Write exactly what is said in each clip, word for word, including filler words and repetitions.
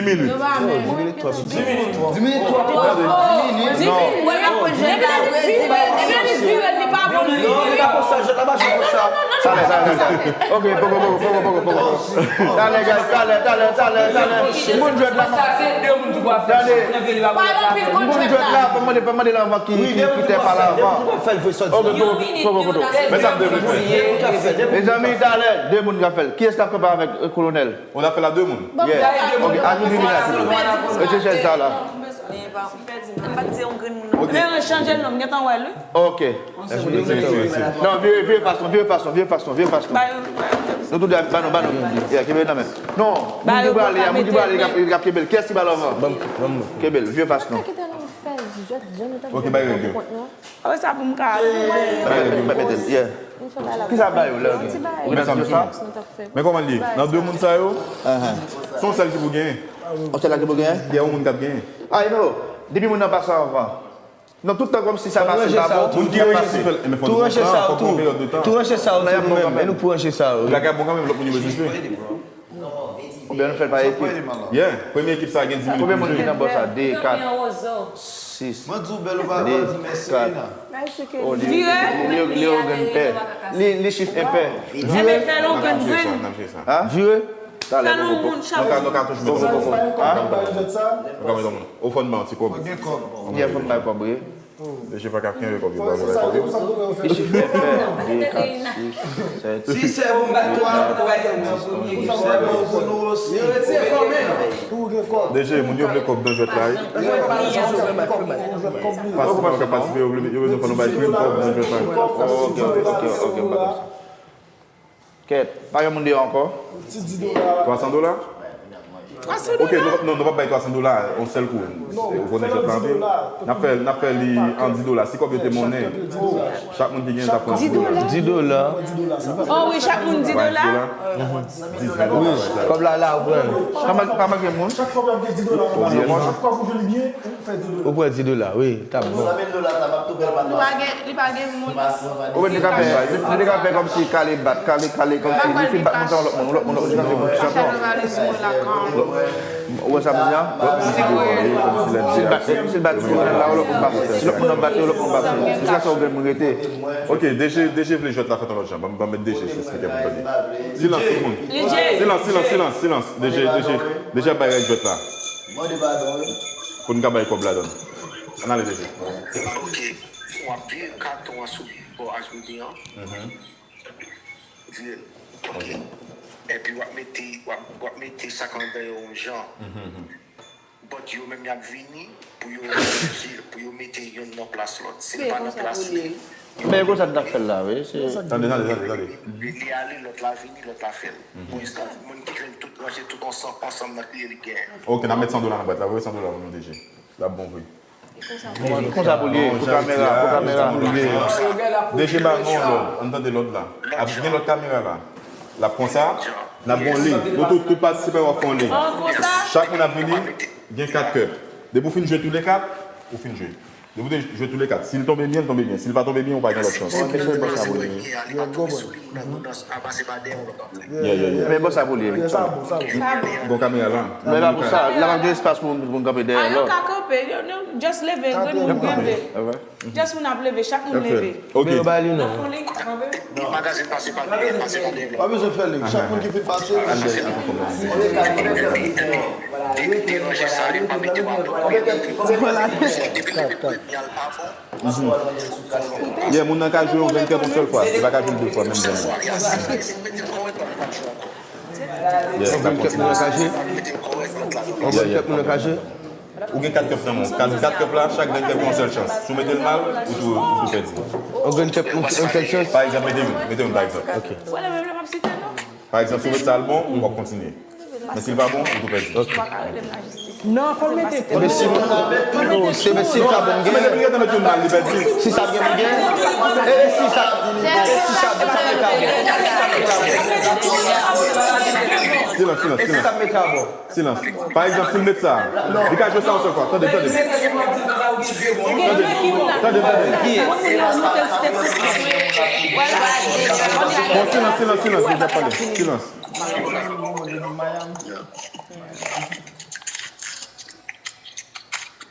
Di minit twòp. Di minit twòp. Di minit. Non. Ebyen li vire, ebyen li vire, li pa bon li. Non, li pa konsa, jwèt la pa jwe konsa. Talè, talè, talè. Ok, poko, poko, poko, poko, poko. Talè, guys, talè, talè, talè, talè. Moun jwèt la. Sa se de moun ki pral fè. Tande. Pa yon pil moun jwèt la. Fò mande, fò mande l anvan ki, ki, ki te pale avan. Ok, poko, poko, poko. Men sa m te vle fè. Mezanmi, talè, de moun k ap fè l. Kiyès k ap kanpe avèk, euh, kolonèl? On a fait la de moun. Yeah. Ok, ajoute vin ajoute. Mete chèz sa la. Ok. Men chanje non, m gentan wè l, wi. Ok. Non, vire, vire fason, vire fason, vire fason, vire fason. Ba yo, ba yo. Nou tou de, ba nou, ba nou. Yeah, kenbe nan men. Non, moun ki prale a, moun ki prale, li ap, li ap kenbe l. Kiyès ki ba l anvan? Kenbe l, vire fason. Ok, bay règ yo. Apre sa pou m ka ale. Bay règ yo, mete l, yeah. Kisa bay ou lè ou gen? Ou gen nan yo sa? Men kòman l ye? Nan de moun sa yo, se yon sèl ki pou genyen. Yon sèl la ki pou genyen? Gen yon moun k ap genyen. I know. Depi moun nan pase anvan. Non, tout tan kòmsi sa pase pa bon. Moun ki reyisi fè l, men fò nou pran tan, fò pran yon peryòd de tan. Tou ranche sa yo tou nou menm, e nou pou ranche sa yo. Bagay bon kanmenm, lòt moun yo bezwen jwe. Konbyen nou fè l pa ekip? Yeah, premye ekip sa gen di minit pou jwe. Konbyen moun ki nan bò sa? De, kat, sis. Mwen di w bèl ou pa di mèsi Lina. Oh, li, li, li, li ogan pè. Li, li chif enpè. Vire. N ap jwe sa, n ap jwe sa. Vire. Talè, poko, poko. Nou ka, nou ka touche, men poko, poko. Nou ka mete moun. Ou fò n ba yon ti kòb. Yeah, fò n bay kòb, wi. Deje pa ka kenbe kòb yo, pa vle kòb yo. Li chif enpè, de, kat, sis, sèt. Si se bon, bay twa. Deje, moun yo vle kòb nan jwèt la, wi. Patisipan yo ka patisipe, yo vle, yo bezwen fè nou bay plim kòb nan jwèt la. Ok, ok, ok, ok, m pa konn sa. Kèt, pa gen moun deyò ankò? Twa san dola? Twa san dola? Ok, nou, non, nou p ap bay twa san dola yon sèl kou. Ou konnen jwèt la anpil. N ap fè, n ap fè li an dis dola. Si kòb yo te monnen, chak moun ki genyen t ap pran dis dola. Dis dola. Oh wi, chak moun dis dola. Dis dola. Wi, kòb la la, ou pran. Pa manke, pa manke moun. Ou pran dis dola, wi, t ap bon. Li pa gen, li pa gen moun. Ou wè, li te ka fè, li te ka fè kòmsi kale bat, kale, kale, kòmsi li fin bat moun sa, yon lòt moun, yon lòt moun, yon lòt moun, jiskaske moun ki chanpyon. Ou wè sa m di a? Si l bat, si l bat, si l bat, yon lòt moun pase. Si lòt moun nan bat, yon lòt moun pase. Jiskaske yon grenn moun rete. Ok, D J, D J vle jwèt la fèt yon lòt jan. Ban m, ban m met D J sou speaker pou m pale. Silans, tout moun. Silans, silans, silans, silans. D J, D J, D J ap bay règ jwèt la. Pou n ka bay kòb ladan l. Ann ale, D J. Ok. W ap vire katon an sou bò H B B an. Vire l. Ok. Epi w ap mete, w ap, w ap mete chak ladan yo yon jan. But yo menm y ap vini pou yo ranje l, pou yo mete youn nan plas lòt. Si l pa nan plas li, men e konsa n t ap fè l la, wi. Tande, tande, tande, tande. Li, li ale, lòt la vini, lòt la fè l. Pou enstan, moun ki jwenn tout, ranje tout ansanm, ansanm nan kriye li genyen. Ok, n ap met san dola nan bwat la, voye san dola pou nou, D J. L ap bon vre. Konsa pou l ye, pou kamera, pou kamera. D J ba nou lòd, ann tande lòd la. Ap gen lòt kamera la. L ap konsa, n ap gon liy. Nou tout, tout patisipan yo ap fè yon liy. Chak moun ap vini, gen kat kèt. Depi w fin jwe tou le kat, ou fin jwe. Depi w te jwe tou le kat. Si l tonbe byen, l tonbe byen. Si l pa tonbe byen, ou pa gen lòt chans. Yeah, yeah, yeah. Men bon, sa pou li. Gon kamera la. Men la pou sa, la pa gen espas pou moun, pou moun kanpe dèyè lòt. Yo ka kanpe, yo, yo just leve, grenn moun leve. Just moun ap leve, chak moun leve. Ok. Men yo ba li non. Li pa gaze pase pa dèyè, pase pa dèyè. Pa bezwen fè li. Chak moun ki fin pase, li jwe. Depi deranje sa, li pa mete w atò. Depi l mete premye a, l pa bon. Yeah, moun nan ka jwe yon grenn kèp yon sèl fwa. Li pa ka jwe l de fwa, menm jan. Yeah, l ap kontinye. Yon grenn kèp moun nan ka jwe? Yon grenn kèp moun nan ka jwe? Ou gen kat kèp nan men w. Kat, kat kèp la, chak grenn kèp yon sèl chans. Si w mete l mal, ou tou, ou tou pèdi. Yon grenn kèp, yon, yon sèl chans? Pa egzanp, mete youn, mete youn pa egzanp. Ok. Pa egzanp, si w met sa l bon, w ap kontinye. Men si l pa bon, ou tou pèdi. Ok. Non, fò l mete kòb. Ebyen si, oh, se, ebyen si sa bon, m genyen. Mete pliye, mete youn mal, li pèdi. Si sa gen, m genyen. E, e si sa, e si sa, sa mwen ka bon. Silans, silans, silans. E si sa mwen ka bon. Silans. Pa egzanp, si l met sa, li ka jwe sa yon sèl fwa. Tande, tande. Tande, tande, tande. Bon, silans, silans, silans, li ap pale. Silans.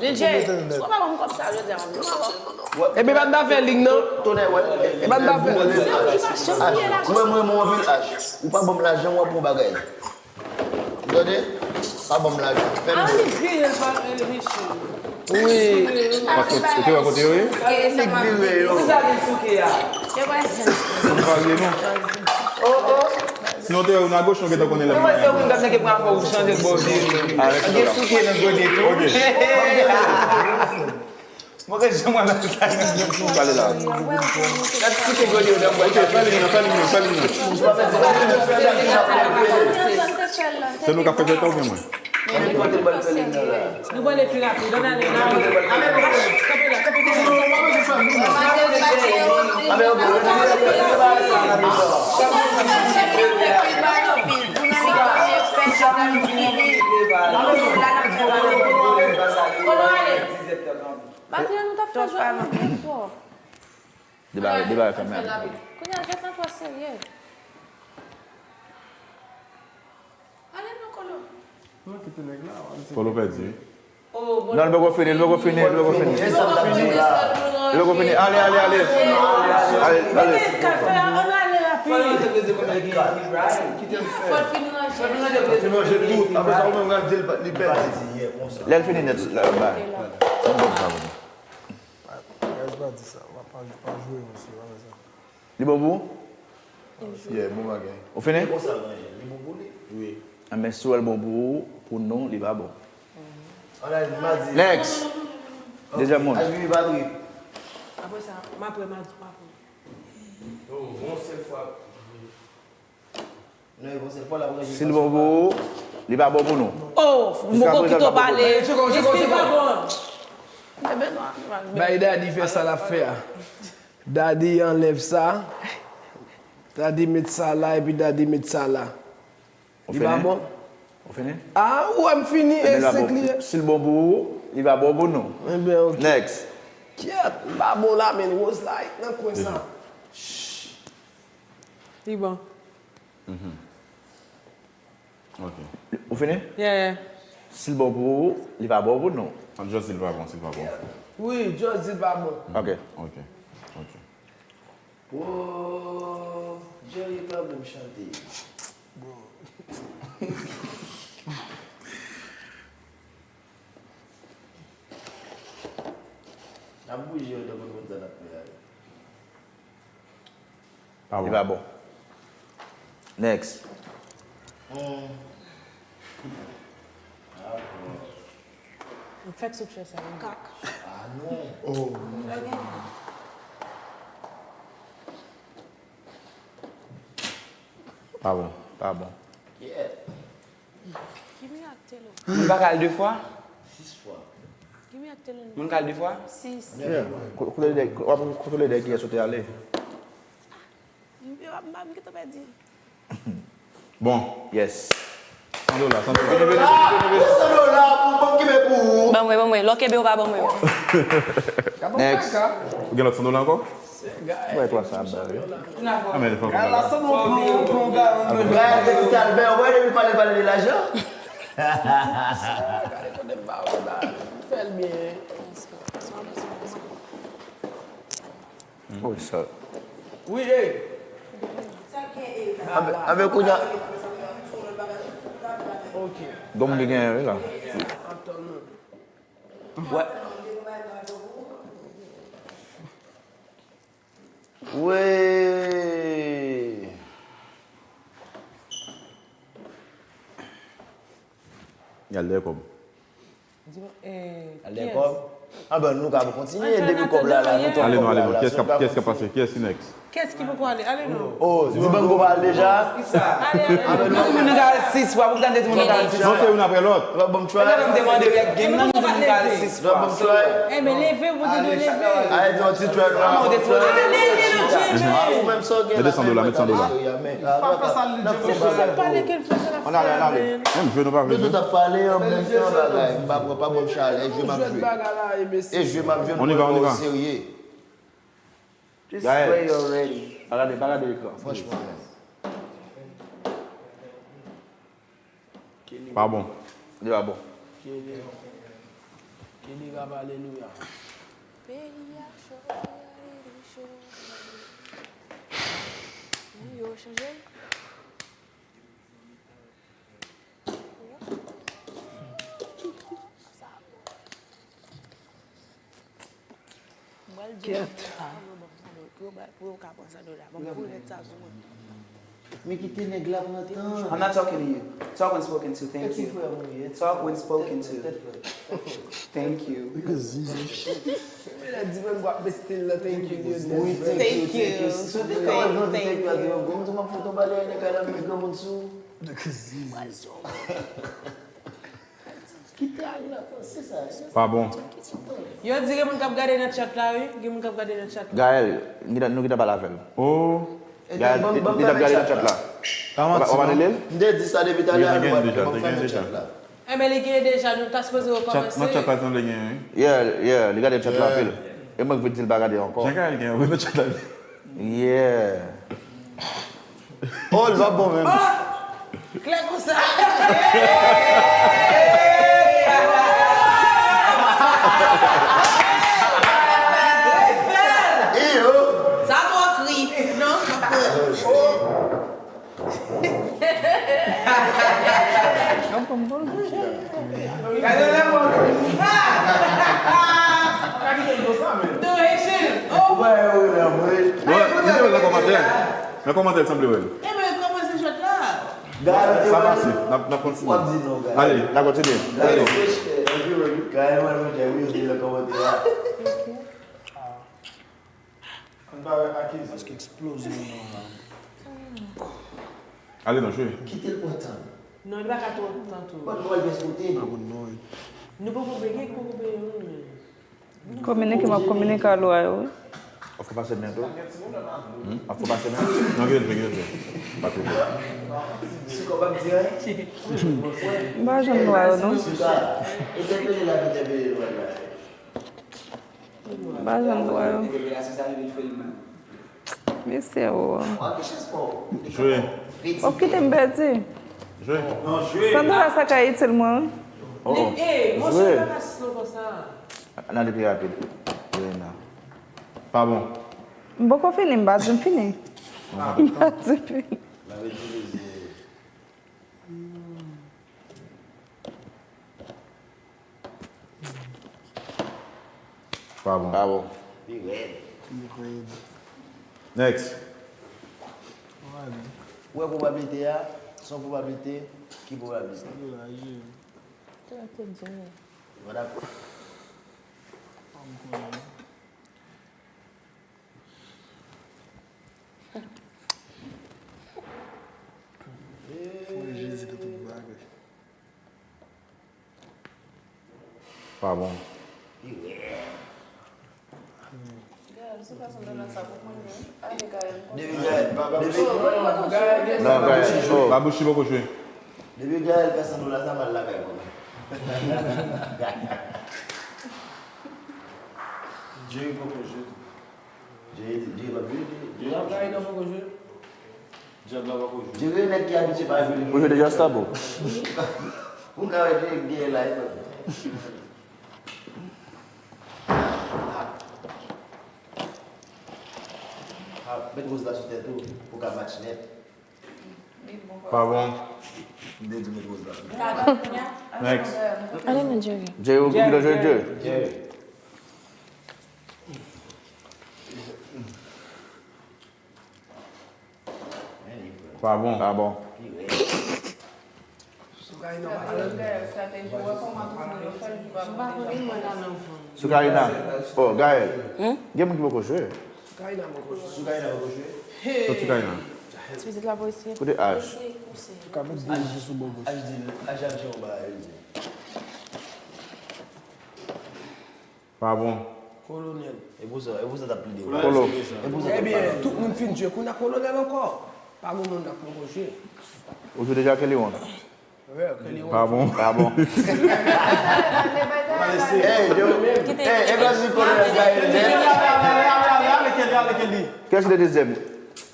Lil J, si w pa ban m kòb sa jodi a, m ap di w. Epi pa t afè lig non. Tonè, wè. Epi pa t afè. Mwen, mwen, mwen, anpil H. Ou pa ban m lajan, w ap yon bagay. Ou tande? Pa ban m lajan. Fè m. Wi. Paske ou te wè kote yo ye? Lik vire yo. Ou pa vle non. Sinon, te wè ou nan goch, nou gentan konnen lè. Mwen se ou menm k ap nèke pran afè ou chanje bò vire. Gen souke nan gode tou. Ok. Mwen gen jan mwen menm sa. Pale la. L ap site gode yo nan mwen. Ok, fè lig nan, fè lig nan, fè lig nan. Se nou k ap fè fèt la oubyen mwen? Nou pral pi rapid. Ann ale la. Kanpe la, kanpe la. Konnen nou t ap fè jwèt lan twò. Debare, debare kamera. Kounye a jwèt lan twò serye. Ale non, Kolo. Kolo pèdi. Non, li poko fini, li poko fini, li poko fini. Li poko fini. Ale, ale, ale. Ale, ale. Fò l fini ranje. Lè l fini nèt, l ap bay. Guys, pa di sa. Pa, pa, pa jwe, mesye, pa fè sa. Li bon pou ou? Yeah, bon bagay. Ou fini? Wi. Enben, si w wè l bon pou ou, pou nou, li pa bon. Next. Dezyèm moun. Apre sa, m ap wè, m ap wè. Si l bon pou ou, li pa bon pou nou. Oh, m poko kite w pale. Li pa bon. Bay Daddy fè sa l ap fè a. Daddy anlèv sa. Daddy met sa la, epi Daddy met sa la. Li pa bon. Ou fini? Ah, ou wè m fini, e se kliyè. Si l bon pou ou, li pa bon pou nou. Enben, ok. Next. Kyèt, li pa bon la, men Rose la nan kwen sa. Li bon. Ok. Ou fini? Yeah, yeah. Si l bon pou ou, li pa bon pou nou. Just di l pa bon, si l pa bon. Wi, just di l pa bon. Ok. Ok. Ok. Oh, Jerry kanmenm chante. N ap bouje yo tankou nou konn sa n ap fè a. Pa bon. Li pa bon. Next. Hmm. Ah, bon. M fèk sot fè sa, wi. Kak. Ah, non. Oh, non. Pa bon, pa bon. Yeah. Moun pa ka al de fwa? Sis fwa. Moun ka al de fwa? Sis. Yeah. Ko-, kote lide, w ap kontwole de kiyès ou te ale. M, m, m gentan pèdi. Bon. Yes. San dola, san dola. Vini, vini, vini, vini. San dola pou bank ki men pou ou. Ban mwen, ban mwen. Lè w kenbe, w pa ban mwen yo. Next. Ou gen lòt san dola ankò? Mwen twa sa ap ba wi. A men fò konn la. Brian te ti Albert, ou wè depi pale pale de lajan. Fè l byen. Oh, sa. Wi, hey. Anben, anben, kounye a. Ok. Donk, li genyen, wi, la. Antann nou. Wè. Wi. Y al dèyè kòb. Di mwen, eh, al dèyè kòb. Ah ben, nou ka kontinye depi kòb la la, nou tou. Ale non, ale non. Kiyès k ap, kiyès k ap pase? Kiyès ki next? Kiyès ki poko ale? Ale non. Oh, di bango pa al deja. Ale, ale. Ah ben, nou ka al sis fwa, pou tande di moun ka al sis fwa. Non, se youn apre lòt. Bon, m try. Epi m te mande règ game nan, nou di moun ka al sis fwa. Bon, m try. Eh, men leve, ou te dwe leve. Ay, di yon ti try. Ah, ou te twò leve. Ale, ale, ale. Mete san dola, mete san dola. Pa fè sa, li di fè sa. Ann ale, ann ale. Menm jwe nou pa vle jwe. Nou tout ap pale an menm tan bagay. M pa pran, pa ban m chalè. E jwe m ap jwe. E jwe m ap jwe, nou pran yo serye. Gaël, pa gade, pa gade ekran. Franchman menm. Pa bon. Li pa bon. Kenny rap, alelouya. Peyi a cho, peyi a cho. Yo chanje. Kèt. Pou yo ka pran san dola. Bon, pou yo met sa sou mwen. Men kite nèg la pran tan. I'm not talking to you. Talk when spoken to. Thank you. Talk when spoken to. Thank you. Thank you. Thank you. Thank you. Thank you. Ki tray la, se sa. Pa bon. Yo di gen moun k ap gade nan chat la, wi. Gen moun k ap gade nan chat la. Gaël, nou gentan, nou gentan pale avè l. Oh. Gaël, li t ap gade nan chat la. Pa manti non. M te di sa depi talè a, nou pa t gen chat la. Enben, li genyen deja, nou ta sipoze rekòmanse. Nan chat la, sanble genyen, wi. Yeah, yeah, li gade chat la anpil. E mwen k vin di l pa gade ankò. Jan Gaël genyen, wi, nan chat la. Yeah. Oh, l pa bon menm. Klè konsa. Iyo. Sa twò kri. Non, m ap pran. Gade lè mwen. Ou pa wè, ou wè, mwen. Bon, li te wè l nan kòmantè. Nan kòmantè, l sanble wè l. Ebyen, kòmanse jwèt la. Sa pase, n ap, n ap kontinye. W ap di non, Gaël. Ale, n ap kontinye. Ale. Gaël, mwen, mwen, wi, yo di nan kòmantè a. Ann pa wè akiz. Paske eksplozyon nan la. Ale non, jwe. Kite l pran tan. Non, li pa ka twò tan tou. Bon, nou al bès kote nou. Nou poko peye, poko peye nou menm. Kominike, m ap kominike a lwa yo, wi. Ap fè pase men tou. Hmm? Ap fè pase men. Non, gen jwe, gen jwe. Pa twò jwe. Sou kò pa m di anyen. M pa janm lwa yo, non. Sou sa. Entèpele la, entèpele lwa la. M pa janm wè yo. Mesye o. Jwe. W ap kite m pèdi. Jwe. San dola sa ka itil mwen, wi. Oh, oh. Jwe. N ale pi rapid. Jwe nan. Pa bon. M poko fini, m pa di m fini. M pa di m fini. Pa bon. Pa bon. Pi rèd. Pi rèd. Next. Ou wè pwobablite a, se yon pwobablite ki pwobablite. Sa vle la, je. Te mete djeng. Vwala. Pa m konnen. Fò Jezi nan tout bagay. Pa bon. Depi Gaël, depi, non, Gaël, oh. Babouchi poko jwe. Depi Gaël fè san dola sa, m al lakay mwen. Jerry poko jwe. Jerry, Jerry pa jwe, Jerry. Jerry nèg ki abitye pa jwe. Ou jwe deja, Stabo? Ou ka wè Jerry gen la, e pa. Ah, met woz la sou tèt ou, pou ka match nèt. Pa bon. Next. Ale men Jerry. Jerry, ou konprann Jerry? Jerry. Pa bon. Pa bon. Soukarina. Oh, Gaël. Gen moun ki poko jwe. Soukarina poko jwe. Sou Soukarina. Ti pitit la pou eseye. Kote H? Ou ka met de je sou bò gòch. H di, H ap di yon bagay, li di. Pa bon. Kolonèl. E pou sa, e pou sa t ap plede. Kolo. E pou sa t ap Ebyen, tout moun fin jwe. Kounye a kolonèl ankò. Pa gen moun nan poko jwe. Ou jwe deja Kelly One? Wi, Kelly One. Pa bon. Pa bon. Hey, yo. Hey, e pa di kolonèl sa, e. Kiyès le dezyèm?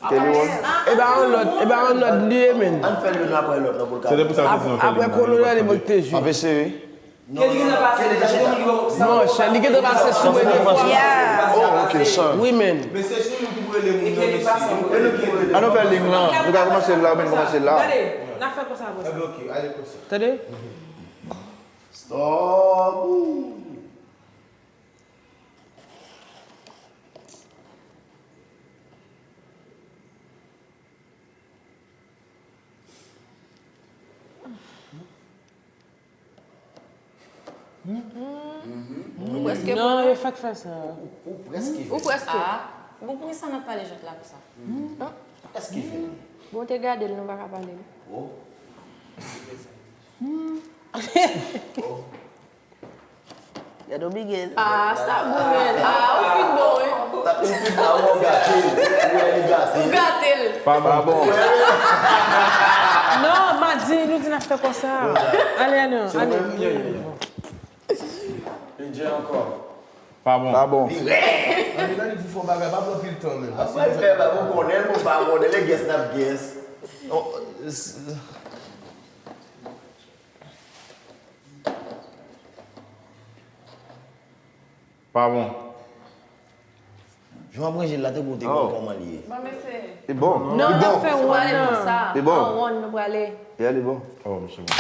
Kelly One. E pa yon lòt, e pa yon lòt li ye, men. Ann fè l youn apre lòt, non, pou l ka. Se te pou sa yo te di nou fè l youn apre lòt. Apre kolonèl, e mwen ki te jwe. Anpe seri. Monchè, li gentan pase sou mwen de fwa. Oh, ok, sa. Wi, men. Men se sou nou ki pou rele moun nan, mesye. An nou fè lig lan. Nou ka kòmanse la, men kòmanse la. Tande, n ap fè konsa apre sa. Tande? Stop. Ou prèske Non, bon. Yo fèk fè sa. Ou prèske Ou prèske. Ah. Bon, poukisa n ap pale jòt la konsa? Prèske fini. Bon, te gade l, nou pa ka pale l. Oh. Oh. Gade w bigel. Ah, sa bon, men. Ah, ou fin bon, wi. Sa ou fin bon, ou gate l. Ou wè li gate l. Ou gate l. Pa bon. Pa bon. Non, m a di, nou di n ap fè konsa. Ale, ale, ale. Li djè ankò. Pa bon. Pa bon. Li rèd. Gade, gade, pou fè bagay, pa pran pil tan, men. Apre l fè bagay, ou konnen l, ou pa konnen l, e guess n ap guess. Oh, s- Pa bon. Jan w ap ranje l la, tankou w te konn kòman l ye. Bon, mesye. Li bon. Non, n ap fè one nan. Li bon. An one, nou prale. Yeah, li bon. Oh, misye bon.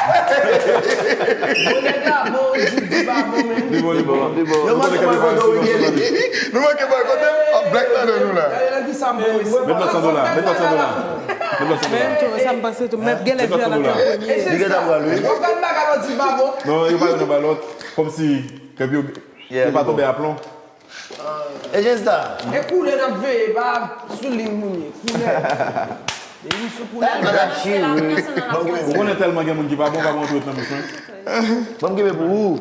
Bon, nèg la bon, di, di pa bon, men. Li bon, li bon. Li bon. Yo manke bòy kote w ye. Nou manke bòy kote w, ap black ladan nou la. Gade nan ki sa m bon, mesye. Met lòt san dola, met lòt san dola. Met lòt san dola. Men tou, sa m panse tou, men genlè vye la te premye. Li gentan pral, wi. W ap gade bagay lòt di pa bon. Non, yo pa vin anba lòt. Kòmsi, kèp yo, yo pa tonbe aplon. E jen sa. E koulè n ap veye, pa sou liy moun ye. Koulè. Depi sou koulè. Ou konnen tèlman gen moun ki pa bon, pa bon tou nan misyon. Ban m kenbe pou ou.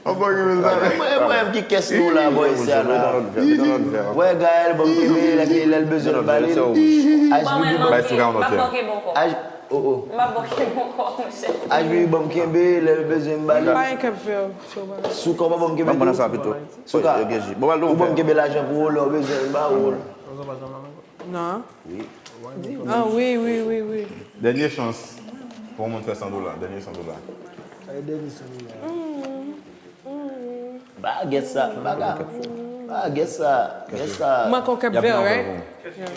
Ou pa kenbe sa. Mwen, mwen, ki kès nou la, bò, isi a la. Wè, Gaël, ban m kenbe, lè, lè l bezwen m pale. Bay sou ka yon lòt fè. Oh, oh. M ap manke bon kò, monchè. H B B ban m kenbe, lè l bezwen m ba li. M pa gen kèk fè, so bagay. Souka, w pa ban m kenbe tou? Souka, ou ban m kenbe lajan pou ou, lè w bezwen m ba ou. Non. Wi. Ah, wi, wi, wi, wi. Dènye chans pou yon moun fè san dola, dènye san dola. Ay, dènye san dola. Ba, guess sa, ba, ba, guess sa, guess sa. Mwen kon kèp vè, right?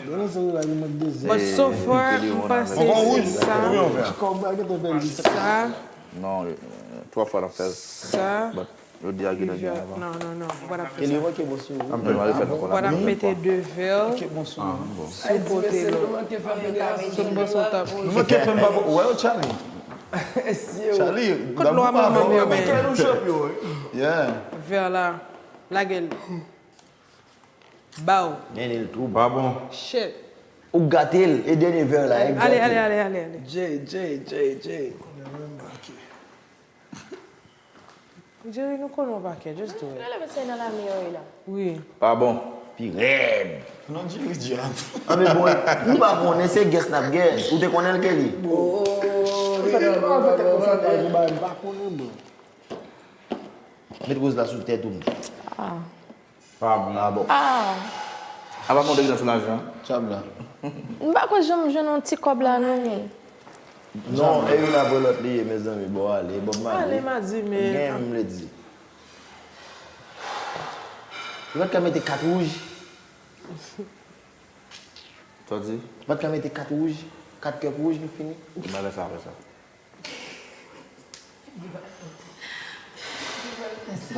Bon, so far, m panse se sa. Sa. Non, twa fwa n ap fè l. Sa. But yo di a gen nan gen avan. Non, non, non. What up, Kelly, manke bon sou ou. What up, mete de vè sou kote lòt. Sou bon, sou tap. Nou manke fè m pa bon. Wè, Charlie. Charlie, kote lwa manman m yo, men? Yeah. Vè la. Lage l. Ba w. Nenel tou. Pa bon. Shit. Ou gate l, e dènye vè la, ale, ale, exactly. Ale, ale, ale. J, J, J, J. Jerry, nou konnen w pa kè, just do it. Lè mesye nan lame yo ye la. Wi. Pa bon. Pi rèd. Non, Jerry djab. Anben bon, nou pa konnen, se guess n ap guess. Ou te konnen l, Kelly? Ou fè tèt konfyans, ou pa konnen, bro. Met woz la sou tèt ou. Ah. Pa bon. Ah bon. Ah. Apa mwen te gen sou lajan? Tchab la. M pa kwè janm jwenn yon ti kòb la non, men. Non, e youn apre lòt li ye, mezanmi. Bon, ale, Bob Marley. Ale, m a di, men. Gen, m vle di. Yo pa t ka mete kat wouj? Sa w di? Patnè mete kat wouj, kat kè wouj, nou fini. N a fè sa, fè sa.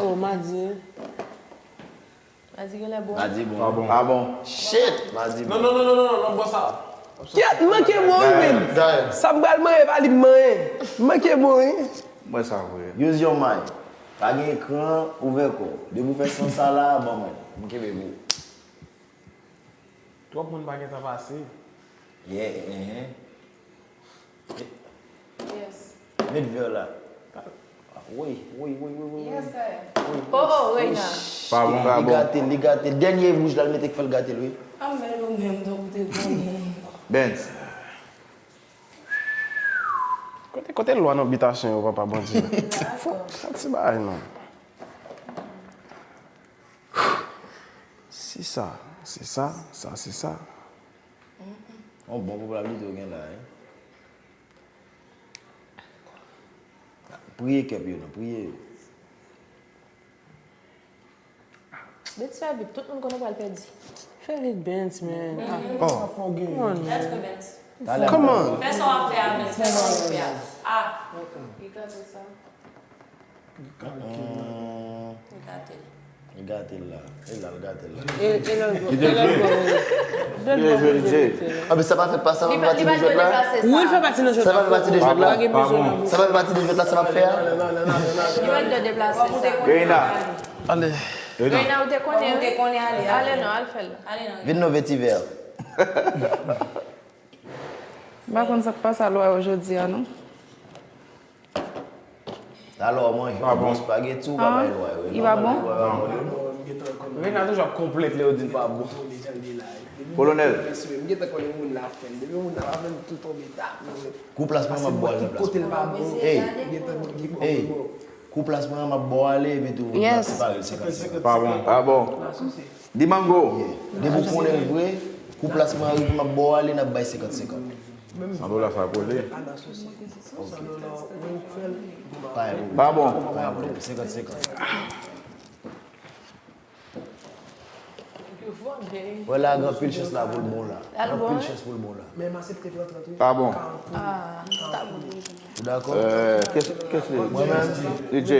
Oh, madi. Madi genlè bon. Madi bon. Pa bon. Pa bon. Shit! Madi bon. Non, non, non, non, non, non, bò sa. Kèt, m manke mo wi, men. Sa m pral manyen, pa li m manyen. M manke mo wi. Mwen sa vre. Use your mind. Pa gen ekran, ouvè kò w. Depi w fè sans sa la, ban mwen. M kenbe pou ou. Twòp moun pa gentan pase. Yeah, enhen. Yes. Met vè la. Woy, woy, woy, woy, woy, woy. Yes, sir. Oh, oh, Reina. Pa bon, pa bon. Li gate l, li gate l. Dènye wouj la, l mete k fè l gate l, wi. A, men ou menm, donk, ou te konnen. Benz. Kote, kote lwa nan bitasyon yo, papa Bondye? Fò, fò ti bagay, non. Si sa, se sa, sa se sa. Yon bon pwoblèm li tou gen la, wi. Priye kèp yo, non, priye yo. Bèt sa vit, tout moun konnen pral pèdi. Fè vit, Bèt, man. Ah. Oh. Come on, man. Let's go, Bèt. Come on. Fè sa w ap fè a, Bèt, fè sa w ap fè a. Ah. Li gate sa. Li gate l. Li gate l la. E la, li gate l la. E, e lòt bò. E lòt bò. Lòt bò, lòt bò. Ah, men sa pa fè pa, sa pa fè pati de jwèt la? Wi, l fè pati nan jwèt la. Sa pa fè pati de jwèt la? Pa gen bezwen nan bouch. Sa pa fè pati de jwèt la, sa pa fè a? Li mèt de deplase sa. Reina. Ale. Reina, ou te konnen, wi. Ou te konnen, ale, ale. Ale non, al fè l. Ale non. Vin non, vetivè. M pa konn sa k pase a lwa yo jodi a, non. Talè w manje yon bon spageti, ou pa bay lwa yo. Li pa bon? Reina toujou ap konplent lè yo di l pa bon. Kolonèl. M gentan konnen moun la fè m. Depi moun la pa fè m, tou tonbe ta. Kou plas mwen, m ap ba w ale nan plas mwen. Ey, ey, kou plas mwen an, m ap ba w ale, epi tou, n ap separe l senkant senkant. Pa bon, pa bon. Di mango. Depi w konnen l vre, kou plas mwen an rive, m ap ba w ale, n ap bay senkant senkant. San dola sa kole. Pa bon. Pa bon. Senkant senkant. Wè la, gen anpil chans la pou l bon la. Gen anpil chans pou l bon la. Men m aksepte pran trant wi. Pa bon. Ou dakò? Mwen menm, D J.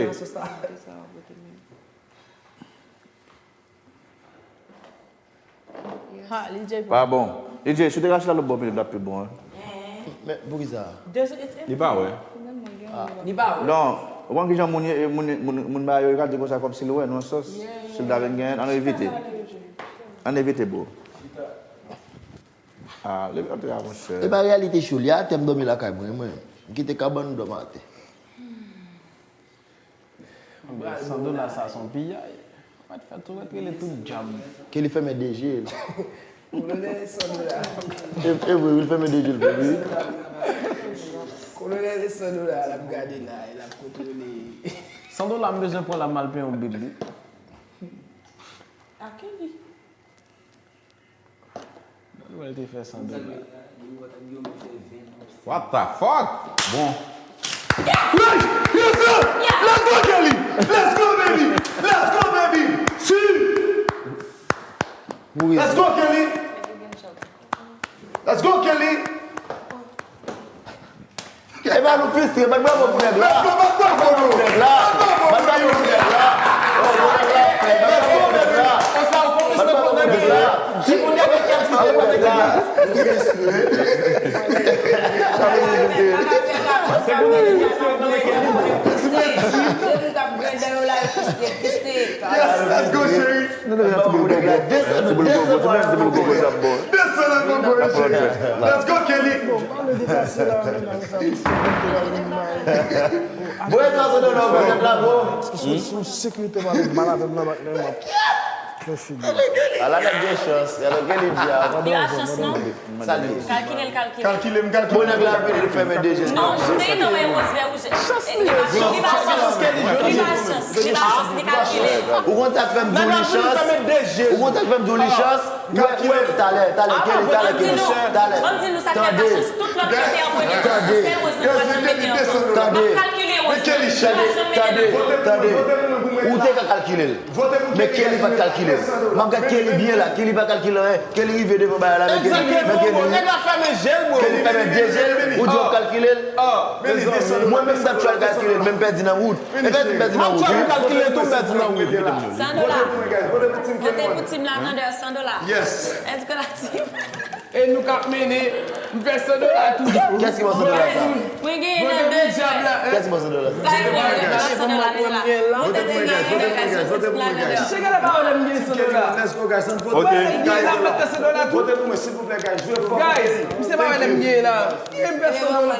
Ha, li J P. Pa bon. Li J, si w te rache la lòt bò, petèt l ap pi bon, wi. Men, poukisa? Li pa wè. Li pa wè. Non, ou konn kijan moun ye, moun, moun, moun ba yo, yo ka di konsa kòmsi l wè, nan sans, si l ta vin genyen, ann evite. Ann evite, bro. Ah, leve antre a, monchè. E pa reyalite cho, li atè, m dòmi lakay mwen, mwen. M kite kabann, m dòmi atè. San dola sa se yon piyay. Mwen t fè tou ret rele tout djab. Ke li fèmen de je l. Kolonèl san dola. E, e vre, wi, li fèmen de je l, wi. Kolonèl san dola, l ap gade la, l ap kontwole. San dola, m bezwen pran la, m al peye yon bib, wi. A Kelly. Mwen te fè san dola. What the fuck? Bon. Yes! Yes, sir! Let's go, Kelly! Let's go, baby! Let's go, baby! Si! Let's go, Kelly! Let's go, Kelly! E pa nou fistre, bat bravo pou nèg la. Bat bravo pou nèg la. Bat bravo pou nèg la. Oh, bon nèg la. Bat bravo pou nèg la. Bat bravo pou nèg la. Bat bravo pou nèg la. Yes, let's go, cheri. Desann, desann, desann. Let's go, Kelly. Voye twa san dola nan pòkèt la, bro. Sou sekirite, m ap mal avè m nan bak nan, m ap fè figi. Ala nèg gen chans, gade Kelly di a. Li pa chans, non. Sa l ye? Kalkile l, kalkile. Kalkile m, kalkile. Bon, nèg la vin, li fèmen de je l. Non, men non, men Rose vè wouj. Li pa chans, li pa chans, li pa chans, li kalkile. Ou konn sa k fè m di w li chans? Ou konn sa k fè m di w li chans? Wè, wè, talè, talè, Kelly, talè, Kelly, talè. Ban m di nou sa k fè pa chans, tout lòt kote yo premye chans, se Rose nan pati pete ankò. N ap kalkile Rose nan. Tande, tande, tande. Ou te ka kalkile l. Men Kelly pa t kalkile l. M ap gad Kelly byen la. Kelly pa kalkile anyen. Kelly rive devan bagay la, men Kelly, men Kelly. Nèg la fèmen je l, bro. Kelly fèmen de je l, ou di w ap kalkile l. Mwen menm m t ap try kalkile l, men m pèdi nan wout. E pèdi, m pèdi nan wout, wi. M ap try kalkile l tou, m pèdi nan wout. San dola. Vote pou Team Lavender, san dola. Yes. Èske la team? E nou k ap mennen, m fè san dola toujou. Kiyès ki pran san dola sa? Mwen genyen nan de jwèt. Kiyès ki pran san dola sa? Sa e mwen, mwen pran san dola deja. Vote pou mwen, guys, vote pou mwen, guys, vote pou mwen, guys. Chèche la pawòl, m gen san dola. Let's go, guys. Vote pou mwen, guys. Vote pou mwen, silvouplè, guys. Jwe fò. Guys, misye pa wè lè m genyen la. E m fè san dola.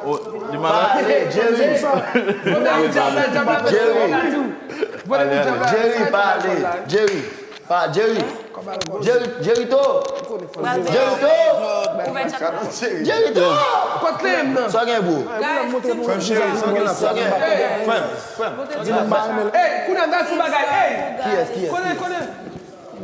Oh, li malad? Pale, Jerry. Vote pou Djabla, Djabla fè san dola tou. Vote pou Djabla. Jerry, pale. Jerry. Pa, Jerry. Jerry, Jerryto. Jerryto. Jerryto. Kot klem nan? Sa gen, bro? Frè m cheri, sa gen la, sa gen la? Frè m, frè m. Ey, kounye a m gade sou bagay, ey. Kiyès, kiyès? Konnen, konnen.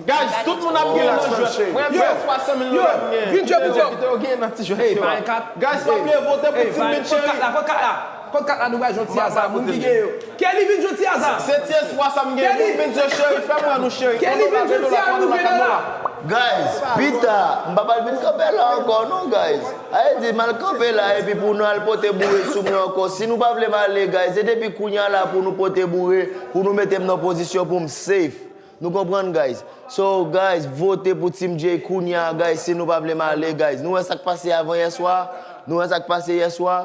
Guys, tout moun ap gen nan jwèt. Mwen, mwen, twa san mil dola m gen. Vin jwe pou kòb. Yo gen nan ti jwèt yo a. Guys, pa bliye vote pou Team Big Cheri. Kot kat la, kot kat la? Kot kat la, nou pral jwe ti aza, moun ki gen yo. Kelly vin jwe ti aza. Se ti espwa sa m gen. Kelly vin jwe cheri, fè m wè nou cheri. Kelly vin jwe ti aza, nou vin la. Guys, pita, m pa pral vin kanpe la ankò non, guys. Sa vle di m al kanpe la epi pou nou al pote boure sou mwen ankò. Si nou pa vle m ale, guys, se depi kounye a la pou nou pote boure, pou nou mete m nan pozisyon pou m safe. Nou konprann, guys? So, guys, vote pou Team Jay kounye a, guys, si nou pa vle m ale, guys. Nou wè sa k pase avan yè swa? Nou wè sa k pase yè swa?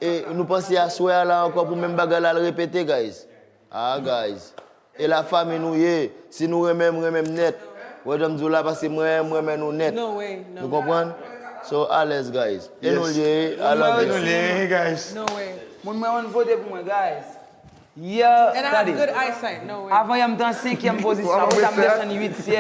E nou panse aswè a la ankò pou menm bagay la al repete, guys? Ah, guys. E la fanmi nou ye. Si nou renmen m, renmen m nèt. Wè jan m di w la, paske mwen, m renmen nou nèt. Nou konprann? So, alèz, guys. E nou l ye, I love you. Nou l ye, guys. Moun mwen, ann vote pou mwen, guys. Yeah, tande. Avan yè m te an senkyèm pozisyon, apre sa m desann uityèm.